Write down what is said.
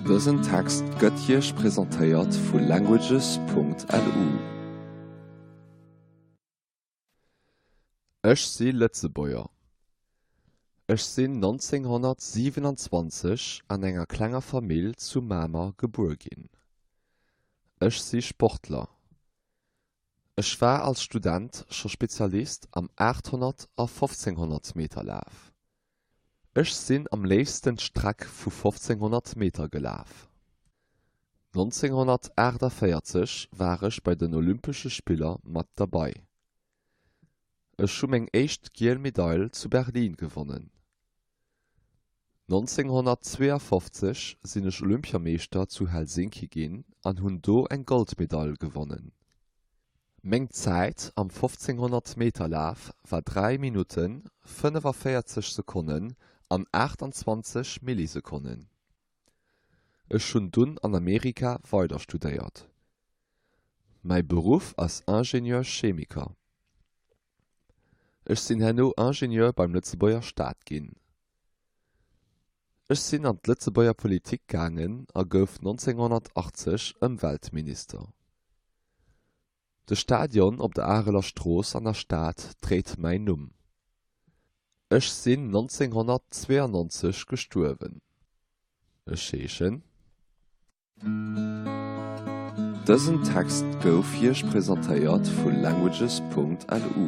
Dësen Text gëtt Iech presentéiert vu languages.lu. Ech si Lëtzebuerger. Ech sinn 1927 an enger klenger Famill zu Mamer gebuer ginn. Ech si Sportler. Ech war als Student scho Spezialist am 800 a 1500 Meter Laf. Ech sinn am léifsten d'Streck vu 1500 Meter gelaf. 1948 war ech bei den Olympesche Spiller mat derbei. Ech hu meng éischt giel Medail zu Berlin gewonnen. 1952 sinn ech Olympiameeschter zu Helsinki ginn an hunn do eng Goldmedail gewonnen. Meng Zäit am 1500 Meter Laf war 3 Minutten, 45 Sekonnen an 28 Millisekonnen. Ech hunn dunn an Amerika weider studéiert. Mäi Beruff ass Ingenieur Chemiker. Ech sinn herno Ingenieur beim Lëtzebuerger Staat ginn. Ech sinn an d'Lëtzebuerger Politik gaangen a gouf 1980 Ëmweltminister. De Stadion op der Areler Strooss an der Stad dréit mäin Numm. Ech sinn 1992 gestuerwen. Ech heeschen. Dësen Text gouf Iech presentéiert vu languages.lu.